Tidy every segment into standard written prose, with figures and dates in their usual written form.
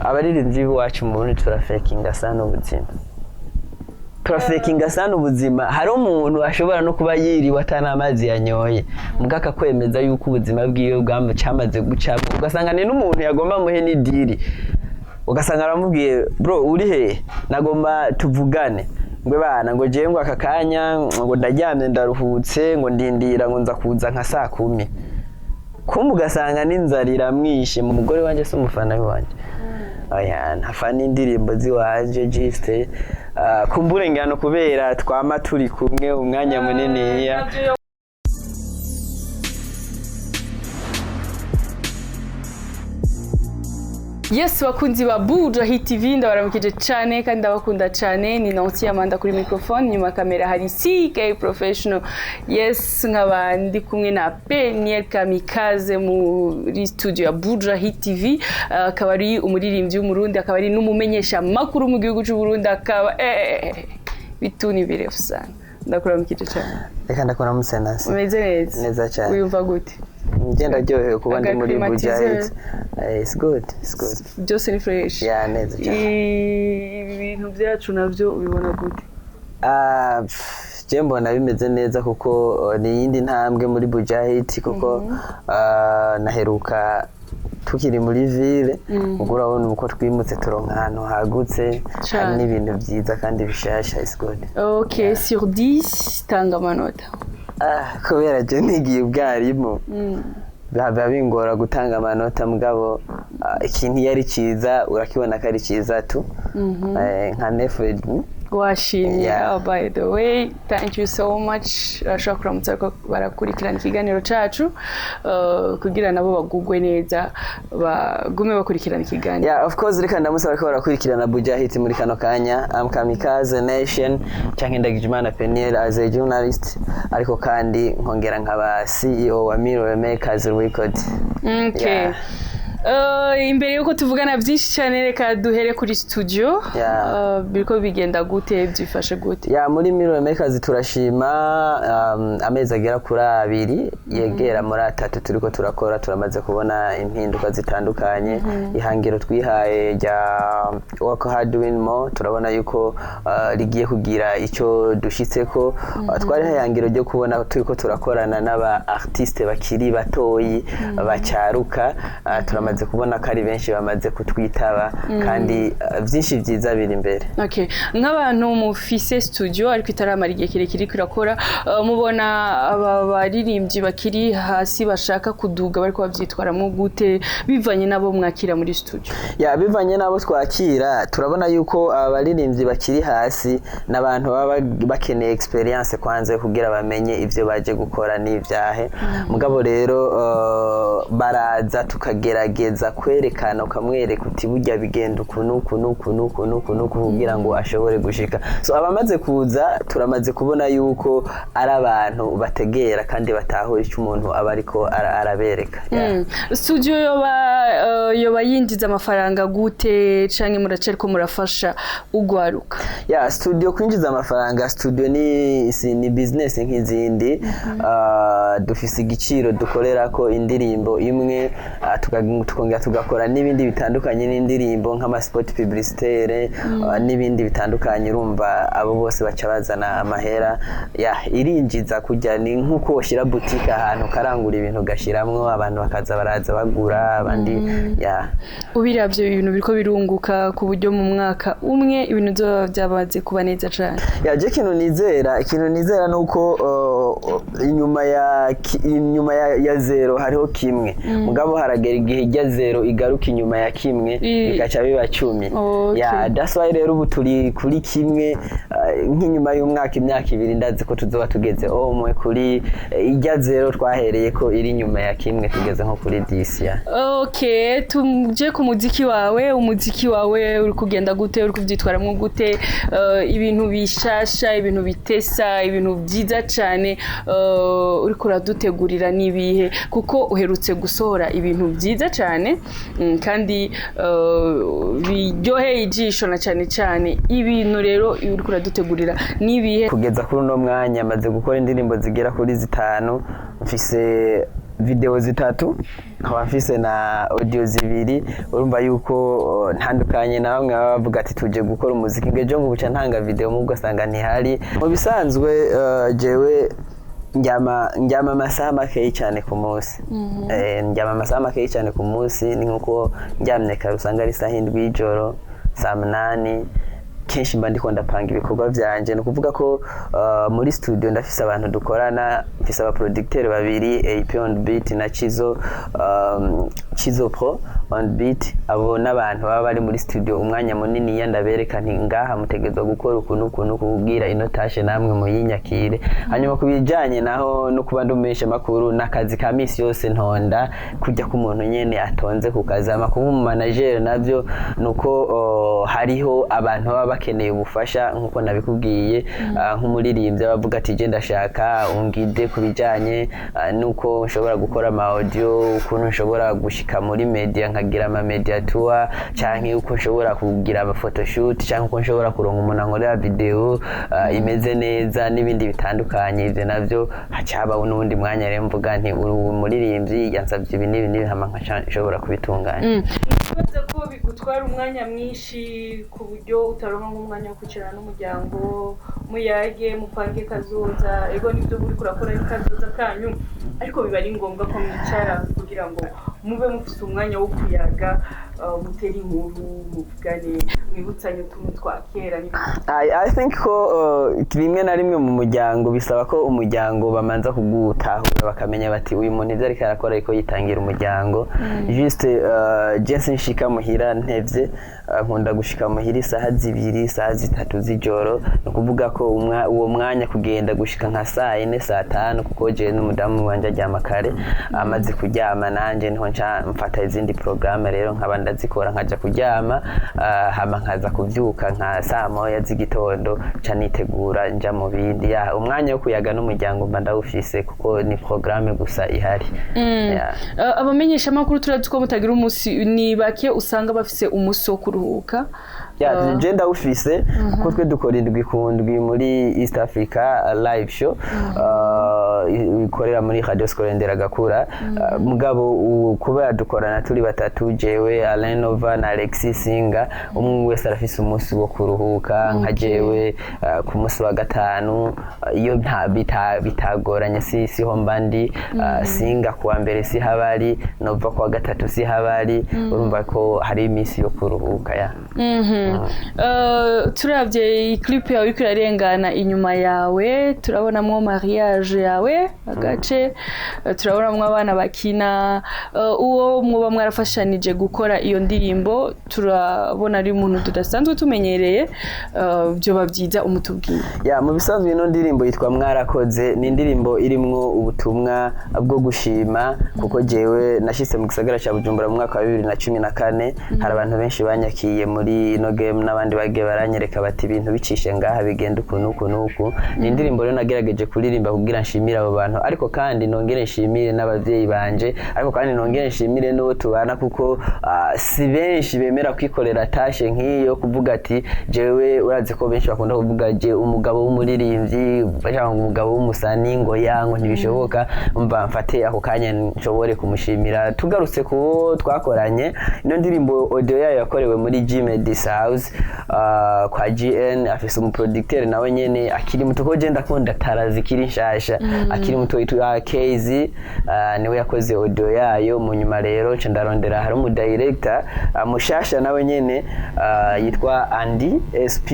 Abaririmbyi b'iwacu mu Burundi turafekinga sana ubuzima, turafekinga sana ubuzima. Hari umuntu ashobora no kuba yiriwe atana amazi yanyoye, mbwa akakwemeza yuko ubuzima bwiwe bwamaze gucamo. Ugasanga ni n'umuntu yagomba muhe n'idiri, ugasanga aramubwiye: "Bro, uri he? Nagomba tuvugane." Ngo bana, ngo jewe ngo aka kanya ngo ndaryamye, ndaruhutse, ngo ndindira, ngo nza kuza nka saa 10. Kumbe ugasanga n'inzara iramwishe. Mu mugore wanjye si umufana w'iwanje, oya, ntafana indirimbo ziwanje, juste kumbure ngano kubera twama turi kumwe umwanya muniniya. Yes, bakunzi ba Buja Hit TV, ndabaramukije cyane kandi ndabakunda cyane. Ni Nancy Amanda kuri microphone, nyuma kamera hari CK Professional. Yes, nkaba ndi kumwe na Peniel Kamikaze muri studio ya Buja Hit TV. Akaba ari umuririmbyi w'Umurundi, akaba ari n'umumenyesha makuru mu gihugu cy'u Burundi, akaba bitu ni birefu sana. Ndakuramukije cyane. Reka ndakuramutse, Nancy. Umeze neza? Neza cyane. Wiyumva gute? Njye ndaryohewe kuba ndi muri Buja Agaclimatizer. Hit. It's good, it's good. Byose ni fresh. Yeah, neza cyane. Ibi bintu byacu nabyo ubibona gute? Ah, pff, je mbona bimeze neza kuko ni iyindi ntambwe muri Buja Hit, kuko naheruka tukiri muri ville. Ubwo urabona uko twimutse, turonka ahantu hagutse, Cane. hari n'ibintu byiza kandi bishasha. Is good. Ok, sur 10 tanga amanota. Ah, kubera je nigiye ubwarimu, biba bingora gutanga amanota, mugabo ikintu iyo ari cyiza urakibona ko ari cyiza tu. Nka 9,5. Washimye. Yeah. Oh, by the way, thank you so much. Urashobora kuramutsa ariko barakurikirana ikiganiro cacu, kugira nabo bagugwe neza, bagume bakurikirana ikiganiro. Yeah, of course, reka ndamusaba ko barakurikirana Buja Hit muri kano kanya. I'm Kamikaze Nation canke Ndagijimana Peniel as a journalist, ariko kandi nkongera nkaba CEO wa Mirror Makers Record. Okay. Yeah. Imbere yuko tuvugana byinshi cyane, reka duhere kuri studio. Yeah. Biriko bigenda gute? Byifashe gute? Ya, muri Mirror Makers turashima. Amezi agera kuri 2 yegera muri 3 turiko turakora, turamaze kubona impinduka zitandukanye. Ihangiro twihaye rya work hard, win more, turabona yuko rigiye kugira icyo dushitseko. Twari ihangiro ryo kubona turiko turakorana n'aba artiste bakiri batoyi bacaruka. Turamaze kubona ko ari benshi bamaze kutwitaba, kandi byinshi byiza biri imbere. Okay. Nk'abantu mufise studio ariko itaramara igihe kirekire iriko irakora, mubona aba baririmbyi bakiri hasi bashaka kuduga bariko bavyitwaramwo gute, bivanye n'abo mwakira muri studio? Ya, bivanye n'abo twakira, turabona yuko abaririmbyi bakiri hasi n'abantu baba bakeneye experience kwanza kugira bamenye ivyo baje gukora n'ivyahe. Mugabo rero baraza, tukagerageza kwerekana, ukamwereka uti burya bigenda uku n'uku n'uku n'uku n'uku n'uku, kugira ngo ashobore gushika. So abamaze kuza turamaze kubona yuko ari abantu bategera kandi batahura icyo umuntu aba ariko arabereka. Yeah. Studio yoba yinjiza amafaranga gute, canke muracariko murafasha ugwaruka? Ya, studio kwinjiza amafaranga, studio ni business nk'izindi. Dufise igiciro dukorerako indirimbo imwe, tukongera tugakora n'ibindi bitandukanye n'indirimbo, nk'ama spot publicitaire, n'ibindi bitandukanye. Urumva abo bose baca bazana amahera. Ya, irinjiza kujya ni nk'uko washyira boutique ahantu, ukarangura ibintu, ugashiramwo, abantu bakaza baraza bagura abandi. Ya. Ubiravye, ibintu biriko birunguka ku buryo mu mwaka umwe ibintu vyoba byamaze kuba neza cane? Ya, je ikintu nizera nuko inyuma ya zero hariho kimwe, mugabo haragera igihe ijya zero igaruka inyuma ya kimwe, bikaca biba 10. Ya, that's why rero ubu turi kuri kimwe. Nk'inyuma y'umwaka, imyaka 2, ndazi ko tuzoba tugeze omwe kuri ijya zero twahereye ko iri inyuma ya kimwe, tugeze nko kuri 10. Ya. Okay, tuje ku muziki wawe. Umuziki wawe uri kugenda gute? Uri kubyitwaramwo gute? Ibintu bishasha, ibintu bitesa, ibintu byiza cyane uriko uradutegurira n'ibihe? Kuko uherutse gusohora ibintu byiza cyane, kandi biryoheye ijisho, na cyane cyane ibintu rero uriko uradutegurira n'ibihe? Kugeza kuri uno mwanya maze gukora indirimbo zigera kuri zitanu, mfise video zitatu, nkaba mfise na audio zibiri. Urumva yuko ntandukanye na bamwe baba bavuga ati tuje gukora umuziki ngo ejo ngo buca ntanga video, mubwo ugasanga ntihari. Mu bisanzwe jewe ndyama amasaha makeyi cyane ku munsi. Ndyama amasaha makeyi cyane ku munsi. Ni nkuko ndyamye kare usanga ari isaha 7 y'ijoro, saa 8. Kenshi mba ndiko ndapanga ibikorwa vyanje. Ni ukuvuga ko muri studio ndafise abantu dukorana, mfise abaproducteur babiri, AP on beat na Chizo, Chizo Pro on beat. Abo n'abantu baba bari muri studio umwanya munini. Iyo ndabereka nti ngaha mutegerezwa gukora uku n'uku n'uku kubwira ino tashe, namwe muyinyakire. Hanyuma ku bijanye naho no kuba ndumenyesha makuru n'akazi ka misi yose, ntonda kujya ku muntu nyene atonze ku kazi. Ama kuba umu manager navyo nuko hariho abantu baba bakeneye ubufasha nkuko nabikubwiye, nk'umuririmbyi abavuga ati je ndashaka ungide ku bijanye nuko nshobora gukora ama audio, ukuntu nshobora gushika muri media nkagira ama media tour, canke uko nshobora kugira ama photoshoot, canke uko nshobora kuronka umuntu ankorera video imeze neza n'ibindi bitandukanye. Ivyo navyo hacabaho n'uwundi mwanya rero mvuga nti uri umuririmbyi yansavye ibi n'ibi n'ibi, hama nkaca nshobora kubitunganya. Ikibazo ko bigutwara umwanya mwinshi ku buryo utaronka nk'umwanya wo kwicarana n'umuryango, muyage, mupange kazoza. Ego, nibyo uriko urakora ni kazoza kanyu, ariko biba ari ngombwa ko mwicara kugira ngo mube mufise umwanya wo kuyaga, mutere inkuru, muvugane, mwibutsanye utuntu twa kera n'ibindi. I think ko rimwe na rimwe mu muryango bisaba ko umuryango bamanza kugutahura, bakamenya bati uyu muntu ibyo ariko arakora ariko yitangira umuryango. Juste je sinshika muhira ntevye, nkunda gushika muhira isaha 2, isaha 3 z'ijoro. Ni ukuvuga ko uwo mwanya kugenda gushika nka saa 4, saa 5, kuko je n'umudamu wanje aryama kare, amaze kuryama nanje niho nca mfata izindi programme, rero nkaba ndazikora nkaja kuryama, hama nkaza kuvyuka nka saa 1 z'igitondo, nca nitegura nja mu bindi. Ya, umwanya wo kuyaga n'umuryango mba ndawufise kuko ni programme gusa ihari. Yeah. Abamenyeshamakuru turazi ko mutagira umunsi, ni bake usanga bafise umunsi wo kuruhuka. Ya, je ndawufise kuko twe dukora indwi ku ndwi muri East Africa live show ikorera muri Radio Scolaire Nderagakura. Mugabo kubera dukorana turi batatu, jewe, Alain Nova na Alexis Singa, umwe wese arafise umunsi wo kuruhuka. Nka jewe ku munsi wa gatanu iyo nta bitagoranye siho mba ndi, Singa kuwa mbere si habari, Nova kuwa gatatu si habari. Urumva ko hari iminsi yo kuruhuka, ya. Turavye iyi clip yawe iriko irarengana inyuma yawe, turabonamwo mariage yawe agace, turabonamwo abana bakina. Uwo mwoba mwarafashanije gukora iyo ndirimbo turabona ari umuntu tudasanzwe tumenyereye. Vyoba vyiza umutubwiye. Ya, mu bisanzwe ino ndirimbo yitwa Mwarakoze. Ni indirimbo irimwo ubutumwa bwo gushima, kuko jewe nashitse mu gisagara ca Bujumbura mu mwaka wa 2014. Hari abantu benshi banyakiye muri ino game n'abandi bagiye baranyereka bati ibintu bicishe ngaha, bigenda uku n'uku n'uku. Ni indirimbo rero nagerageje kuririmba kugira nshimire abo bantu, ariko kandi nongere nshimire n'abavyeyi banje, ariko kandi nongere nshimire n'uwo tubana, kuko si benshi bemera kwikorera tâche nk'iyo kuvuga ati jewe, urazi ko benshi bakunda kuvuga je umugabo w'umuririmbyi cyangwa umugabo w'umusani ngo yango ntibishoboka. Mva mfate ako kanya nshobore kumushimira. Tugarutse ku wo twakoranye ino ndirimbo, audio yayo yakorewe muri G Medis House kwa GN. Afise umuproducteur nawe nyene akiri muto, ko je ndakunda tara zikiri nshasha, akiri muto, yitwa KZ, niwe yakoze audio yayo. Mu nyuma rero nca ndarondera hari umu director mushasha nawe nyene yitwa Andy SP,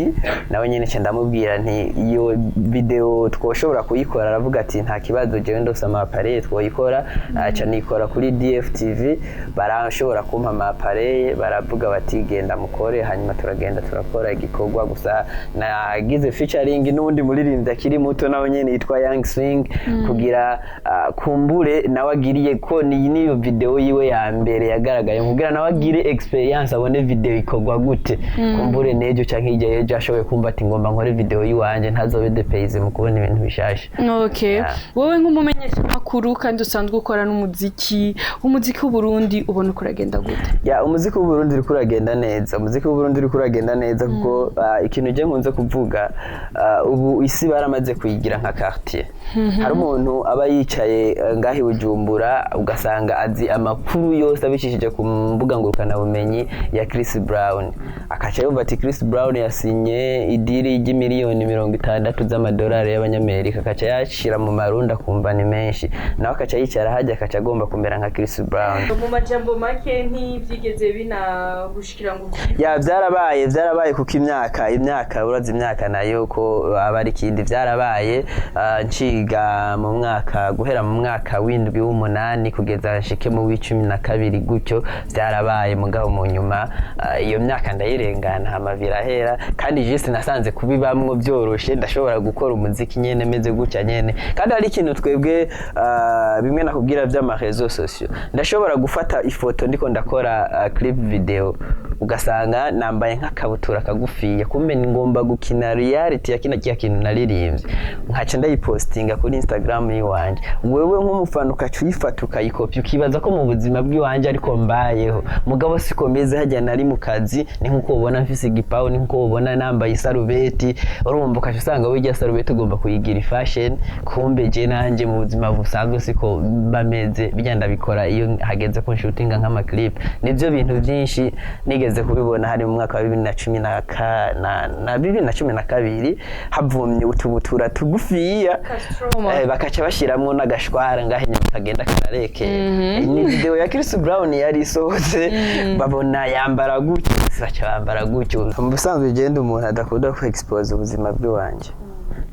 nawe nyene nca ndamubwira nti iyo video twoshobora kuyikora? Aravuga ati nta kibazo, jewe ndose ama appareil twoyikora. Aca nikora kuri DFTV, barashobora kumpa ama appareil, baravuga bati genda mukore. Hanyuma turagenda turakora igikorwa. Gusa nagize featuring n'uwundi muririmbyi akiri muto nawe nyene yitwa Young Swing, kugira kumbure nawe agiriye ko ni niyo video yiwe ya mbere yagaragaye, kugira nawe agire experience, abone video ikorwa gute, kumbure n'ejo canke hirya y'ejo ashoboye kumva ati ngomba nkore video yiwanje, ntazobe dépaysé mu kubona ibintu bishasha. Okay. Yeah. Wowe nk'umumenyeshamakuru kandi usanzwe ukora n'umuziki, umuziki w'Uburundi ubona uko uragenda gute? Ya, umuziki w'Uburundi uriko uragenda neza. Umuziki w'Uburundi uriko uriko uragenda neza, kuko ikintu je nkunze kuvuga, ubu isi baramaze kuyigira nka quartier. Hari umuntu aba yicaye ngaho i Bujumbura, ugasanga azi amakuru yose abicishije ku mbuga ngurukanabumenyi ya Chris Brown, akaca yumva ati Chris Brown yasinye i deal ry'imiliyoni 60 z'amadolari y'abanyamerika, akaca yashira mu marundi akumva ni menshi, nawe akaca yicara hajya akaca agomba kumera nka Chris Brown. Mu majambo make, ntibyigeze binagushikira ngo Ya, byarabaye, byarabaye, kuko imyaka urazi, imyaka nayo ko aba ari ikindi. Byarabaye, nciga mu mwaka, guhera mu mwaka w'indwi, w'umunani, kugeza nshike mu w'12 gutyo, byarabaye. Mugabo mu nyuma iyo myaka ndayirengana, hama birahera. Kandi juste nasanze kubibamwo byoroshe, ndashobora gukora umuziki nyene meze gutya nyene. Kandi hari ikintu twebwe, bimwe nakubwira by'ama réseaux sociaux, ndashobora gufata ifoto ndiko ndakora clip video, ugasanga nambaye nk'akabutura kagufiya, kumbe ni ngomba gukina reality ya kina kiya kintu naririmbye, nkaca ndayipostinga kuri Instagram yiwanje. Wewe nk'umufana ukaca uyifata, ukayikopya, ukibaza ko mu buzima bw'iwanje ariko mbayeho. Mugabo siko meze, hajya nari mu kazi. Ni nkuko ubona mfise igipawu, ni nkuko ubona nambaye isarubeti, urumva ukaca usanga wirya sarubeti ugomba kuyigira fashion, kumbe je nanje mu buzima busanzwe siko bameze. Bijya ndabikora iyo hageze ko nshutinga nk'ama clip. Nibyo bintu byinshi nigeze kubibona. Hari mu mwaka wa bibiri na cumi na ka- na- na 2012, havumye utubutura tugufiya. Castroma. Bakaca bashiramwo n'agashwara ngaho inyuma kagenda kararekera. Ni video ya Chris Brown yari isohotse, babona yambara gutyo, baca bambara gutyo. Mu busanzwe genda umuntu adakunda ku expose ubuzima bw'iwanje,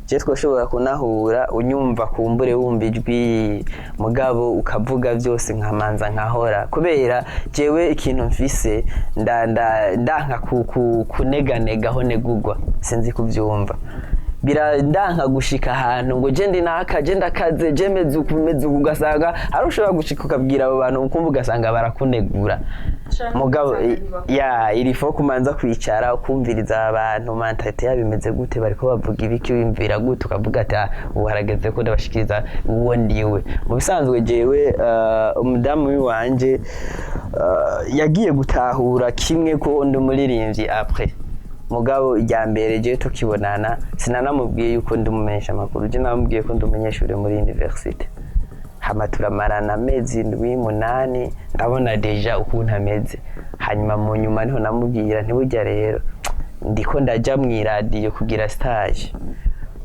je twashobora kunahura unyumva, kumbure wumva ijwi, mugabo ukavuga byose nkamanza nkahora, kubera jewe ikintu mfise ndanka kuneganega aho negugwa. Sinzi kubyumva, birandanka gushika ahantu ngo je ndi naka, je ndakaze, je meze uku, meze uku, ugasanga hari ushobora gushika ukabwira abo bantu, ukumva ugasanga barakunegura. Mugabo ya iri fo kumanza kwicara ukumviriza abantu, mentalité yabo imeze gute, bariko bavuga ibiki, wimvira gute, ukavuga ati: "Ah, ubu harageze ko ndabashikiriza uwo ndiwe." Mu bisanzwe jewe, umudamu wiwanje yagiye gutahura kimwe ko ndi umuririmbyi après. Mugabo irya mbere jewe tukibonana sinanamubwiye yuko ndi umumenyesha amakuru, je namubwiye ko ndi umunyeshuri muri université. Hama turamarana amezi 7, 8, ndabona déjà ukuntu ameze. Hanyuma mu nyuma niho namubwira ntibujya rero ndiko ndaja mu iradiyo kugira stage.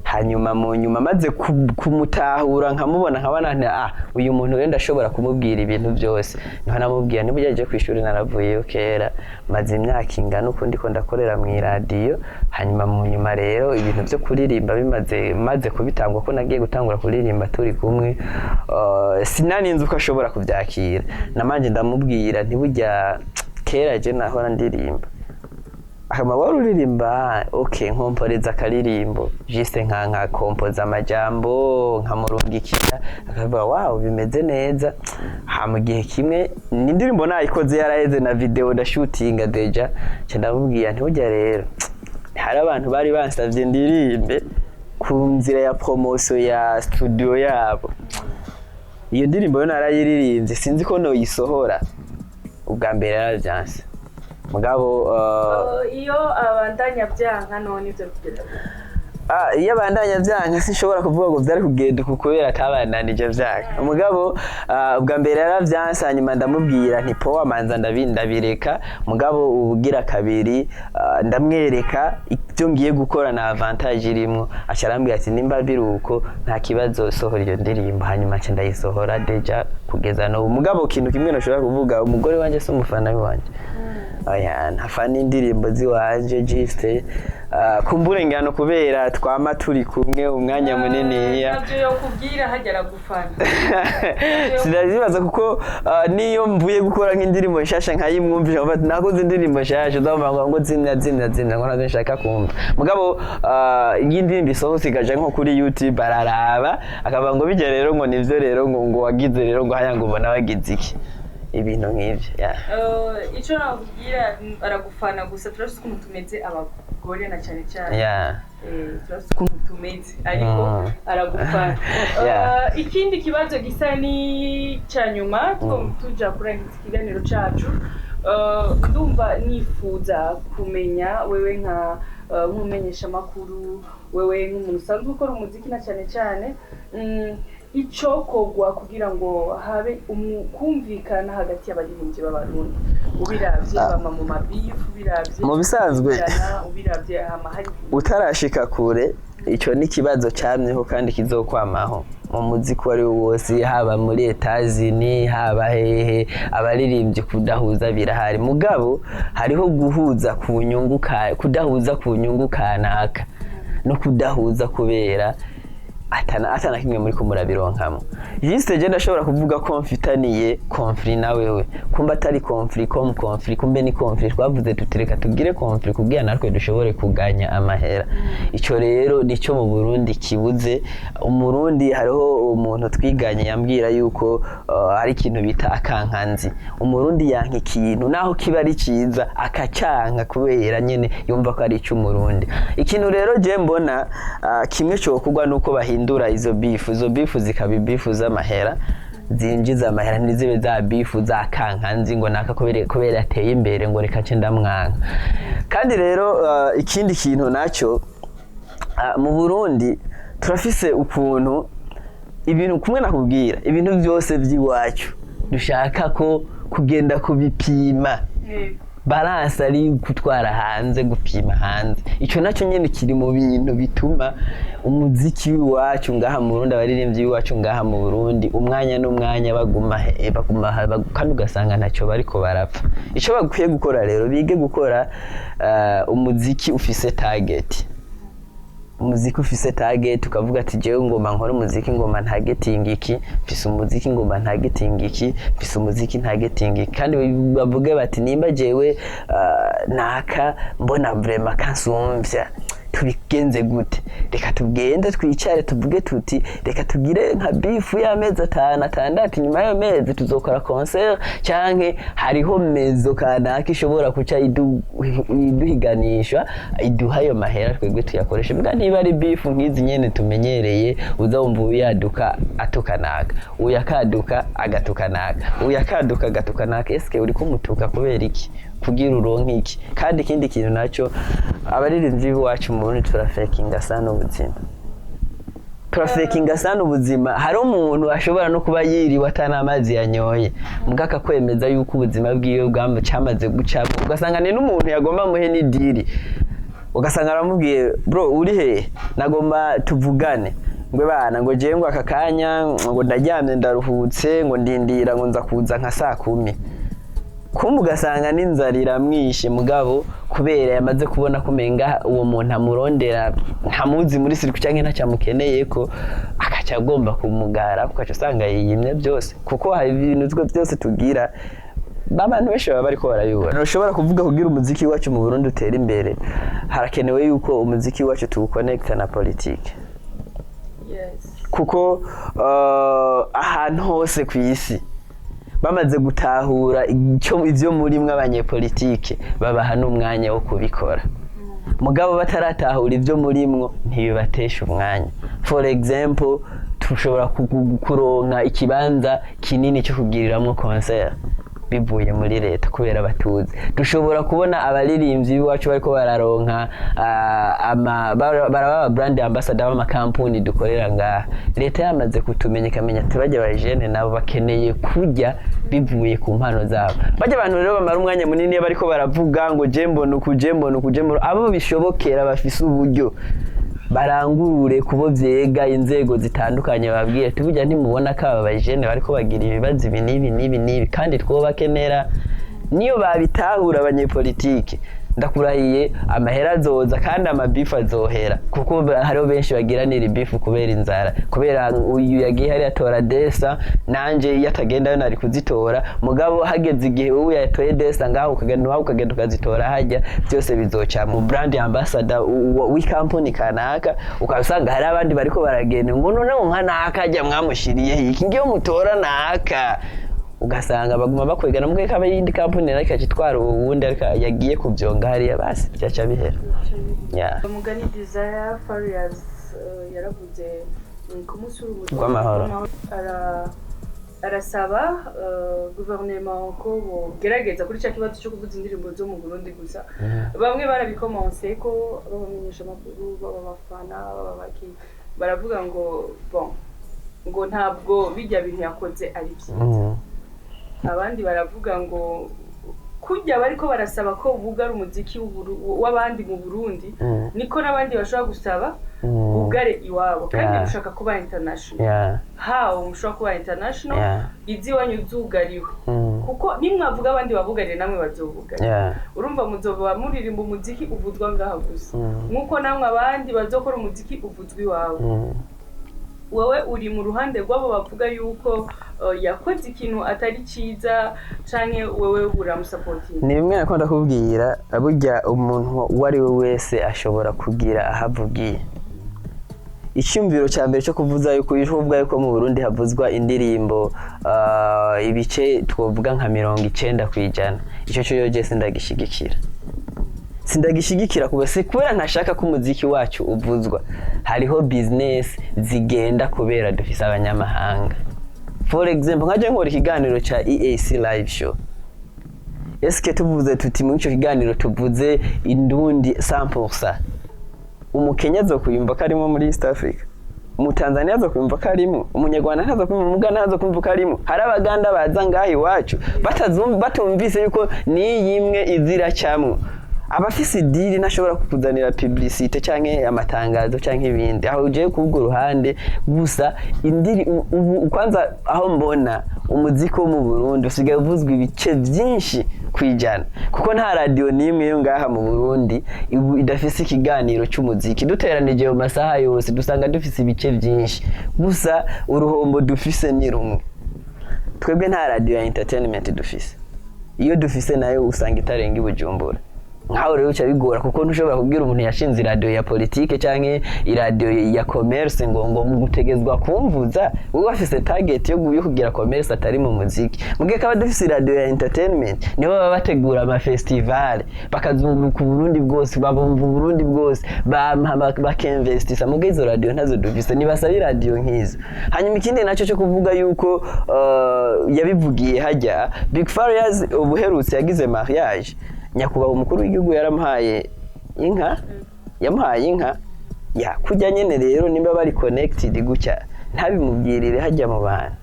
Hanyuma mu nyuma maze kumutahura, nkamubona, nkabona nti: "Ah, uyu muntu rero ndashobora kumubwira ibintu byose." Niho namubwira ntibujya je ku ishuri naravuyeyo kera, maze imyaka ingana uko ndiko ndakorera mu iradiyo. Hanyuma mu nyuma rero ibintu byo kuririmba bimaze maze kubitangwa, ko nagiye gutangura kuririmba turi kumwe, sinaninzi uko ashobora kubyakira. Namanje ndamubwira ntibujya kera je nahora ndirimba. Akama wari uririmba, okay, nkomporeza akaririmbo, juste nka kompoza amajambo, nkamurungikira, akavuga: "Wow, bimeze neza." Ha mu gihe kimwe ni indirimbo nayikoze yaraheze na video ndashutinga déjà, nca ndamubwira ntujya rero hari abantu bari bansavye ndirimbe ku nzira ya promotion ya studio yabo, iyo ndirimbo yo narayiririmbye, sinzi ko noyisohora. Ubwa mbere yaravyanse, mugabo Iyo abandanya byanka none ibyo kugenda gute? Ah, iyo abandanya vyanka sinshobora kuvuga ngo vyari kugenda uku kubera atabandanije vyanka. Mugabo ubwa mbere yaravyanse, hanyuma ndamubwira nti powa, manza ndabireka. Mugabo ubugira kabiri, ndamwereka ibyo ngiye gukora na avantage irimwo, aca arambwira ati: "Nimba biri uko nta kibazo, sohora iyo ndirimbo." Hanyuma nca ndayisohora déjà kugeza n'ubu. Mugabo ikintu kimwe nashobora kuvuga, umugore wanje si umufana wanje, oya, ntafana indirimbo ziwanje, juste kumbure ngano kubera twama turi kumwe umwanya muniniya. Ntabyo yokubwira, hajya aragufana. Sinazibaza, kuko niyo mvuye gukora nk'indirimbo nshasha nkayimwumvisha, nkavuga ati nakoze indirimbo nshasha, uzumva ngo zimya, zimya, zimya, ngo navyo nshaka kumva. Mugabo iyo indirimbo isohotse ikaja nko kuri YouTube, araraba akavuga ngo bijya rero, ngo nivyo rero, ngo wagize rero, ngo haya, ngo ubona wagize iki, ibintu nk'ivyo, yeah. Icyo nakubwira, aragufana gusa turafite ukuntu tumeze abagore na cyane cyane. Turafite ukuntu tumeze, ariko aragufana. Ikindi kibazo gisa n'icya nyuma tuja kurangiza ikiganiro cacu. Ndumva nifuza kumenya wewe nka nk'umumenyeshamakuru, wewe nk'umuntu usanzwe ukora umuziki, na cyane cyane icokorwa kugira ngo habe kumvikana hagati y'abaririmbyi b'Abarundi. Ubiravye bama mu ma beef, ubiravye Mu bisanzwe ubiravye hama hari utarashika kure, ico ni ikibazo camyeho kandi kizokwamaho mu muziki uwo ari wo wose, haba muri Etazini, haba hehe. Abaririmbyi kudahuza birahari, mugabo hariho guhuza ku nyungu kudahuza ku nyungu kanaka no kudahuza kubera atana kimwe muri ko murabironkamo. Juste je ndashobora kuvuga ko mfitaniye conflit na wewe, kumba atari conflit comme conflit, kumbe ni conflit twavuze tutereka tugire conflit kugira natwe dushobore kuganya amahera. Ico rero nico mu Burundi kibuze. Umurundi, hariho umuntu twiganye yambwira yuko hari ikintu bita akankanzi. Umurundi yanka ikintu naho kiba ari ciza, akacanka kubera nyene yumva ko ari ic'Umurundi. Ikintu rero je mbona kimwe cokugwa nuko bahindura izo beef, izo beef zikaba beef z'amahera, zinjiza amahera, ntizibe za beef za kankanzi ngo naka kubera ateye imbere ngo reka nce ndamwanka. Kandi rero ikindi kintu naco, mu Burundi turafise ukuntu ibintu kumwe nakubwira, ibintu byose by'iwacu dushaka ko kugenda kubipima, balance ari gutwara hanze, gupima hanze. Ico nacyo nyene kiri mu bintu bituma umuziki w'iwacu ngaha mu Burundi, abaririmbyi b'iwacu ngaha mu Burundi, umwanya n'umwanya baguma baguma kandi ugasanga ntacyo bariko barapfa. Ico bakwiye gukora rero, bige gukora umuziki ufise target, umuziki ufise target, ukavuga ati jewe ngoma nkora umuziki, ngoma ntargeting iki, mfise umuziki ngoma ntargeting iki, mfise umuziki ntargeting iki. Kandi bavuge bati nimba jewe naka mbona vraiment kansumvya, tubigenze gute? Reka tugende twicare tuvuge tuti reka tugire nka beef y'amezi 5, 6, nyuma y'ayo mezi tuzokora concert, canke hariho mezo kanaka ishobora kuca iduhiganisha, iduha ayo mahera twebwe tuyakoresha. Mbwa niba ari beef nk'izi nyene tumenyereye, uza wumva uyaduka atukanaka, uyu akaduka agatukanaka, uyu akaduka agatukanaka, eske uri kumutuka kubera iki? Kugira uronke iki? Kandi ikindi kintu naco, abaririmbyi b'iwacu mu Burundi turafekinga sana ubuzima, turafekinga sana ubuzima. Hari umuntu ashobora no kuba yiriwe atana amazi yanyoye, mbwa akakwemeza yuko ubuzima bwiwe cyamaze gucamo. Ugasanga ni n'umuntu yagomba muhe n'idiri, ugasanga aramubwiye: "Bro, uri hehe? Nagomba tuvugane." Ngo bana, ngo jewe ngo aka kanya ngo ndaryamye, ndaruhutse, ngo ndindira, ngo nza kuza nka saa 10. Kumbe ugasanga n'inzara iramwishe, mugabo kubera yamaze kubona ko umenga uwo muntu amurondera ntamuzi muri circuit canke ntacyo amukeneye, ko akaca agomba kumugara, ukaca usanga yiyimye byose. Kuko hari ibintu twe byose tugira, abantu benshi baba bariko barabibona. Ntushobora kuvuga kugira umuziki wacu mu Burundi utere imbere, harakenewe yuko umuziki wacu tuwukonekita na politike, kuko ahantu hose ku isi bamaze gutahura icyo ivyo murimwo, abanyepolitike babaha n'umwanya wo kubikora. Mugabo bataratahura ibyo murimwo, ntibibatesha umwanya. For example, tushobora kuronka ikibanza kinini cyo kugiriramwo concert bivuye muri leta kubera batuzi. Dushobora kubona abaririmbyi b'iwacu bariko bararonka baraba brand ambassador b'amakampuni dukorera ngaha, leta yamaze kutumenya, ikamenya ati bajya bajene nabo bakeneye kurya bivuye ku mpano zabo. Bajya abantu rero bamara umwanya munini iyo bariko baravuga ngo je mbona uku, je mbona uku, je mbona, abo bishobokera bafise uburyo barangurure kubo vyega, inzego zitandukanye, babwire tuburya ntimubona ko aba bajene bariko bagira ibibazo ibi n'ibi n'ibi n'ibi, kandi twobakenera. Niyo babitahura abanyepolitike, ndakurahiye amahera azoza kandi ama beef azohera, kuko hariho benshi bagiranira i beef kubera inzara, kubera uyu yagiye hariya atora desa, nanje iyo atagendayo nari kuzitora. Mugabo hageze igihe wowe yatoye desa ngaho, ukagenda iwawe, ukagenda ukazitora hajya, byose bizoca mu brand ambassador w'ikampuni kanaka. Ukaba usanga hari abandi bariko baragenda ngo noneho nka naka ajya mwamushiriye iki, ngiyo mutora naka, ugasanga baguma bakwegana mbwe kaba yindi kampuni nayo ikaca itwara uwundi ariko yagiye kuvyonga hariya, basi byaca bihera. Yeah. Umugani Desire Farious yaravuze ku munsi w'urumuri Rw'amahoro. Arasaba guverinoma ko bogerageza kuri cya kibazo cyo kuvuza indirimbo zo mu Burundi gusa. Bamwe barabikomanse ko babamenyesha amakuru, baba abafana, baba baki, baravuga ngo bon, ngo ntabwo bijya bintu yakoze ari byiza. Abandi baravuga ngo kurya bariko barasaba ko bugara umuziki w'abandi mu Burundi, niko n'abandi bashobora gusaba bugare iwabo kandi mushaka kuba international. How mushobora kuba international iziwanyu zugariwe? Kuko nimwavuga abandi babugarire, namwe bazobugarira. Urumva muzoba muririmba umuziki uvuzwa ngaha gusa, nk'uko namwe abandi bazokora umuziki uvuzwa iwawe. Wowe uri mu ruhande rw'abo bavuga yuko yakoze ikintu atari cyiza, canke wewe uramusapotinga? Ni bimwe nakunda kubwira, burya umuntu uwo ari we wese ashobora kugira aho avugiye. Icyumviro cya mbere cyo kuvuza yuko, kuvuga yuko mu Burundi havuzwa indirimbo ibice twovuga nka 90%, icyo cyo yo sindagishigikira. Sindagishigikira kuba si kubera ntashaka ko umuziki wacu uvuzwa. Hariho business zigenda kubera dufise abanyamahanga. For example, nkaje nkora ikiganiro ca EAC live show. Eske tuvuze tuti muri ico kiganiro tuvuze indundi 100%, Umukenya azokuyumva ko arimo muri East Africa, Umutanzania azokumva ko arimo, Umunyarwanda ntazokumva, Umuganda ntazokumva ko arimo? Hari Abaganda baza ngaha iwacu batumvise yuko n'iyi imwe izira camwo. Abafise idiri ntashobora kukuzanira publicité canke amatangazo canke ibindi. Aho ugiye kubwo ruhande gusa indiri ubu kwanza aho mbona umuziki wo mu Burundi usigaye uvuzwa ibice byinshi kwijana, kuko nta radio n'imwe yo ngaha mu Burundi ubu idafise ikiganiro cy'umuziki. Duteranije mu masaha yose dusanga dufise ibice byinshi. Gusa uruhombo dufise ni rumwe: twebwe nta radio ya entertainment dufise. Iyo dufise nayo usanga itarenga i Bujumbura. Nkaho rero bica bigora, kuko ntushobora kubwira umuntu yashinze iradiyo ya politike canke iradiyo ya commerce ngo mugutegezwa kumvuza, wowe wafise target yo kugira commerce atari mu muziki. Mugihe kaba dufise iradiyo ya entertainment, nibo baba bategura ama festival, bakazunguruka Uburundi bwose, babumva Uburundi bwose, bakinvestisa. Mugihe izo radiyo ntazo dufise, nibasaba iradiyo nk'izo. Hanyuma ikindi nacyo cyo kuvuga yuko yabivugiye hajya Big Farious ubuherutse yagize mariage, nyakubahwa umukuru w'igihugu yaramuhaye inka, yamuhaye inka ya kujya nyene. Rero nimba bari connected gutya, ntabimubwirire hajya mu bantu.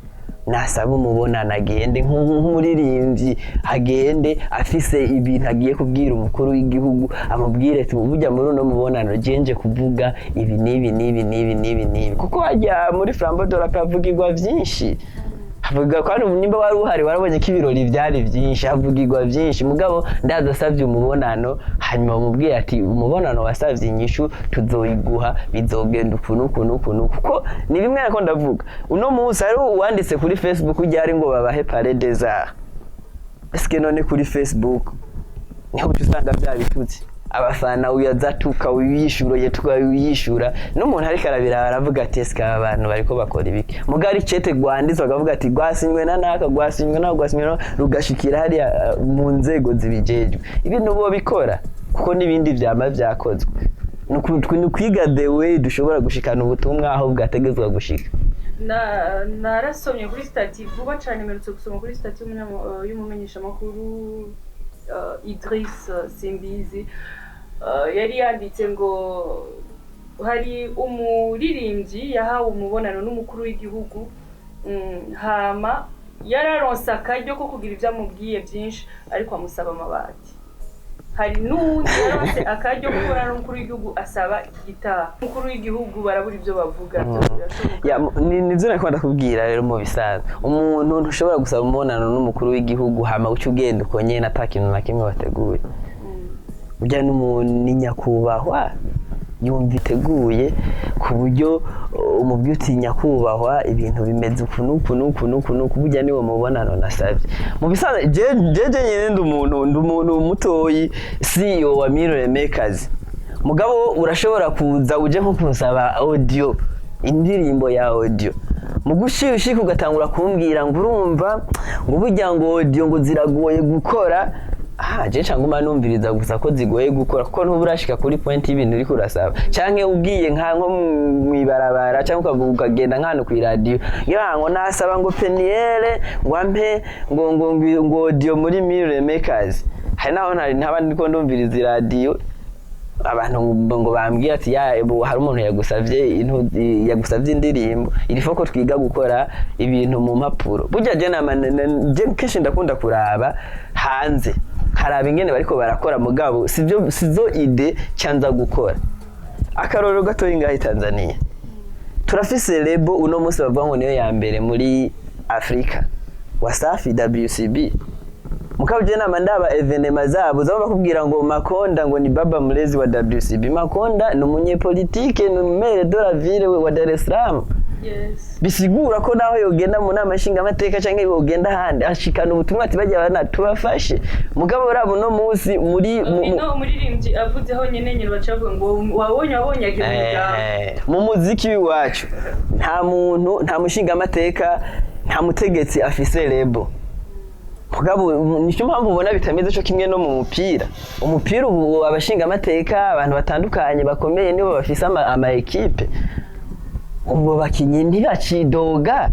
Nasaba umubonano, agende nk'umuririmbyi, agende afise ibintu agiye kubwira umukuru w'igihugu, amubwire ati: "Burya muri uno mubonano jenje kuvuga ibi n'ibi n'ibi n'ibi n'ibi n'ibi." Kuko hajya muri Flambeau de la Paix havugirwa vyinshi, havuga kandi nimba wari uhari warabonye ko ibirori byari byinshi, havugirwa byinshi. Mugabo ndaza asabye umubonano, hanyuma umubwire ati: "Umubonano wasabye, inyishu tuzoyiguha, bizogenda uku n'uku n'uku n'uku." Kuko ni bimwe nako ndavuga, uno munsi hari uwanditse kuri Facebook ryari ngo babahe Palais des Arts. Eske none kuri Facebook niho uca usanga bya bitutsi, abafana uyazatuka, uyishyura, tuka uyishyura, n'umuntu ariko arabiraba aravuga ati: "Eske aba bantu bariko bakora ibiki?" Mugari icete rwanditswe bakavuga ati rwasinywe na naka, rwasinywe na rwasinywe na, rugashikira hariya mu nzego zibijejwe. Ibintu bo bikora kuko n'ibindi vyama vyakozwe. Ni ukwiga the way dushobora gushikana ubutumwa aho bwategezwa gushika. Narasomye kuri statut vuba cyane, mperutse gusoma kuri statut y'umumenyeshamakuru Idris Simbizi. Yari yanditse ngo hari umuririmbyi yahawe umubonano n'umukuru w'igihugu, hama yararonse akaryo ko kugira ibyo amubwiye byinshi, ariko amusaba amabati. Hari n'uwundi yaronse akaryo ko kubonana n'umukuru w'igihugu, asaba gitari. Umukuru w'igihugu barabura ibyo bavuga, byose birashoboka. Ya, nivyo nariko ndakubwira. Rero mu bisanzwe umuntu ntushobora gusaba umubonano n'umukuru w'igihugu hama uca ugenda uko nyene ata kintu na kimwe wateguye. Urya n'umuntu ni nyakubahwa, yumva iteguye ku buryo umubwiye uti: "Nyakubahwa, ibintu bimeze uku n'uku n'uku n'uku n'uku, burya niwo mubonano nasabye." Mu bisanzwe jeje nyene ndi umuntu mutoyi, CEO wa Mirror Makers. Mugabo urashobora kuza uje nko kunsaba audio, indirimbo ya audio, mu gushyushya ugatangura kumbwira ngo urumva ngo burya ngo audio ngo ziragoye gukora. Ah, je nguma numviriza gusa ko zigoye gukora, kuko ntuba urashika kuri point y'ibintu uriko urasaba, canke ugiye nko mw'ibarabara, canke ukavuga ukagenda nk'ahantu kw'iradiyo ngira ngo nasaba ngo Peniel ngo ampe ngo audio muri Mire Makers. Hari naho ntari ntaba ndiko ndumviriza iradiyo, abantu ngo bambwiye ati: "Ya, ubu hari umuntu yagusavye yagusavye indirimbo." Il faut ko twiga gukora ibintu mu mpapuro. Burya je nama je kenshi ndakunda kuraba hanze, nkaraba ingene bariko barakora, mugabo sivyo, sizo idées cyanza gukora. Akarorero gatoyi, ngaho i Tanzania turafise label uno munsi bavuga ngo niyo ya mbere muri Afrika, Wasafi WCB. Mugabo je nama ndaba événements zabo, zaba bakubwira ngo Makonda ngo ni baba mlezi wa WCB. Makonda ni umunyepolitike, ni maire de la ville wa Dar es Salaam. Bisigura ko naho yogenda mu nama nshingamateka canke yogenda ahandi, ashikana ubutumwa ati: "Bajya bana tubafashe." Mugabo rabo uno munsi muri Ino umuririmbyi avuzeho nyene nyene, baca bavuga ngo wabonye agiye mu muryango. Mu muziki w'iwacu nta muntu, nta mushingamateka, nta mutegetsi afise label. Mugabo nicyo mpamvu ubona bitameze cyo kimwe no mu mupira. Umupira ubu abashingamateka, abantu batandukanye bakomeye nibo bafise ama équipes. Ubwo bakinyi ntibacidoga,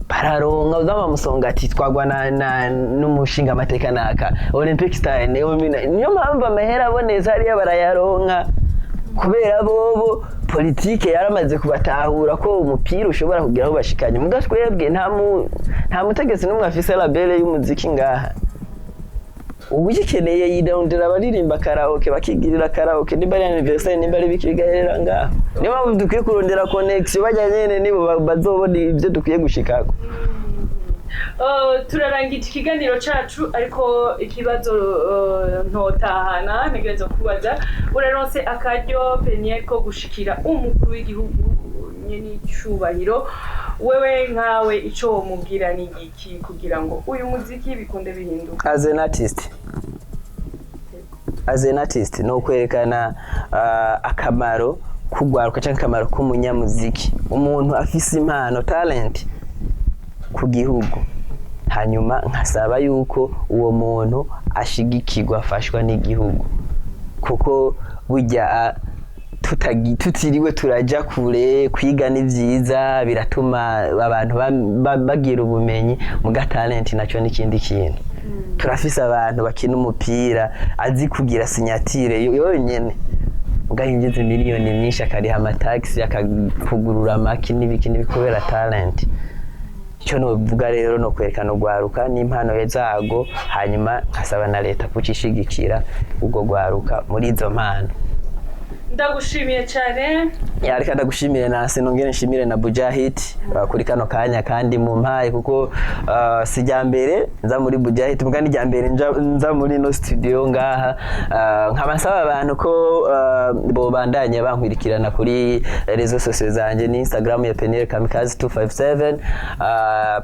bararonka uzama musonga ati twagwa na n'umushingamateka naka Olympic Star. Niyo mpamvu amahera aboneza hariya barayaronka, kubera bobo politike yaramaze kubatahura ko umupira ushobora kugira aho bashikanye. Muga twebwe nta mutegetsi n'umwe afise label y'umuziki ngaha. Ugikeneye yirondera abaririmba karaoke, bakigirira karaoke, nimba ari anniversaire, nimba ari biki, bigaherera ngaho. Niyo mpamvu dukwiye kurondera connection, bajya nyene nibo bazobona ibyo dukwiye gushikako. Turarangije ikiganiro cacu, ariko ikibazo ntotahana ntegerezwa kubaza: uraronse akaryo, Peniel, ko gushikira umukuru w'igihugu nyene icubahiro, wewe nkawe ico womubwira ni igiki kugira ngo uyu muziki bikunde bihinduka? As an artist ni ukwerekana akamaro k'ugwaruka cyangwa akamaro k'umunyamuziki, umuntu afise impano, talent ku gihugu, hanyuma nkasaba yuko uwo muntu ashigikirwa, afashwa n'igihugu, kuko burya tutiriwe turaja kure, kwiga ni vyiza, biratuma abantu bagira ubumenyi, muga talent nacyo n'ikindi kintu. Turafise abantu bakina umupira, azi kugira signature yonyene, muga yinjiza miliyoni nyinshi, akariha amataxi, akakugurura amaki n'ibiki n'ibiki kubera talent. Icyo novuga rero no kwerekana urwaruka n'impano zago, hanyuma nkasaba na leta kucishigikira urwo rwaruka muri izo mpano. Ndagushimiye cyane. Ya, reka ndagushimire nase, nongere nshimire na Bujahid kuri kano kanya kandi mumpaye, kuko si rya mbere nza muri Bujahid, muga ni rya mbere nza muri no studio ngaha. Nkaba nsaba abantu ko bobandanya bankwirikirana kuri réseaux sociaux zanje, ni Instagram ya Peniel Kamikaze 257,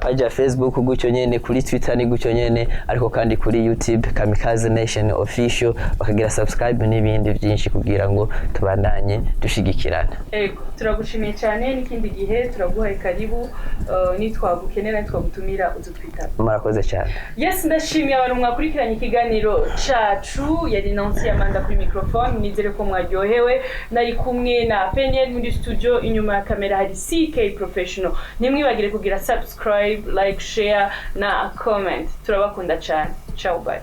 page ya Facebook gutyo nyene, kuri Twitter ni gutyo nyene, ariko kandi kuri YouTube Kamikaze Nation Official, bakagira subscribe n'ibindi byinshi kugira ngo tubandanye dushigikirana. Ego, turagushimiye cyane, n'ikindi gihe turaguhaye karibu, nitwagukenera, nitwagutumira uzutwitaba. Murakoze cyane. Yes, ndashimiye abantu mwakurikiranye ikiganiro cacu. Yari Nancy Amanda kuri microphone. Nizere ko mwaryohewe. Nari kumwe na Peniel muri studio, inyuma ya kamera hari CK Professional. Ntimwibagire kugira subscribe, like, share na comment. Turabakunda cyane. Ciao, bye.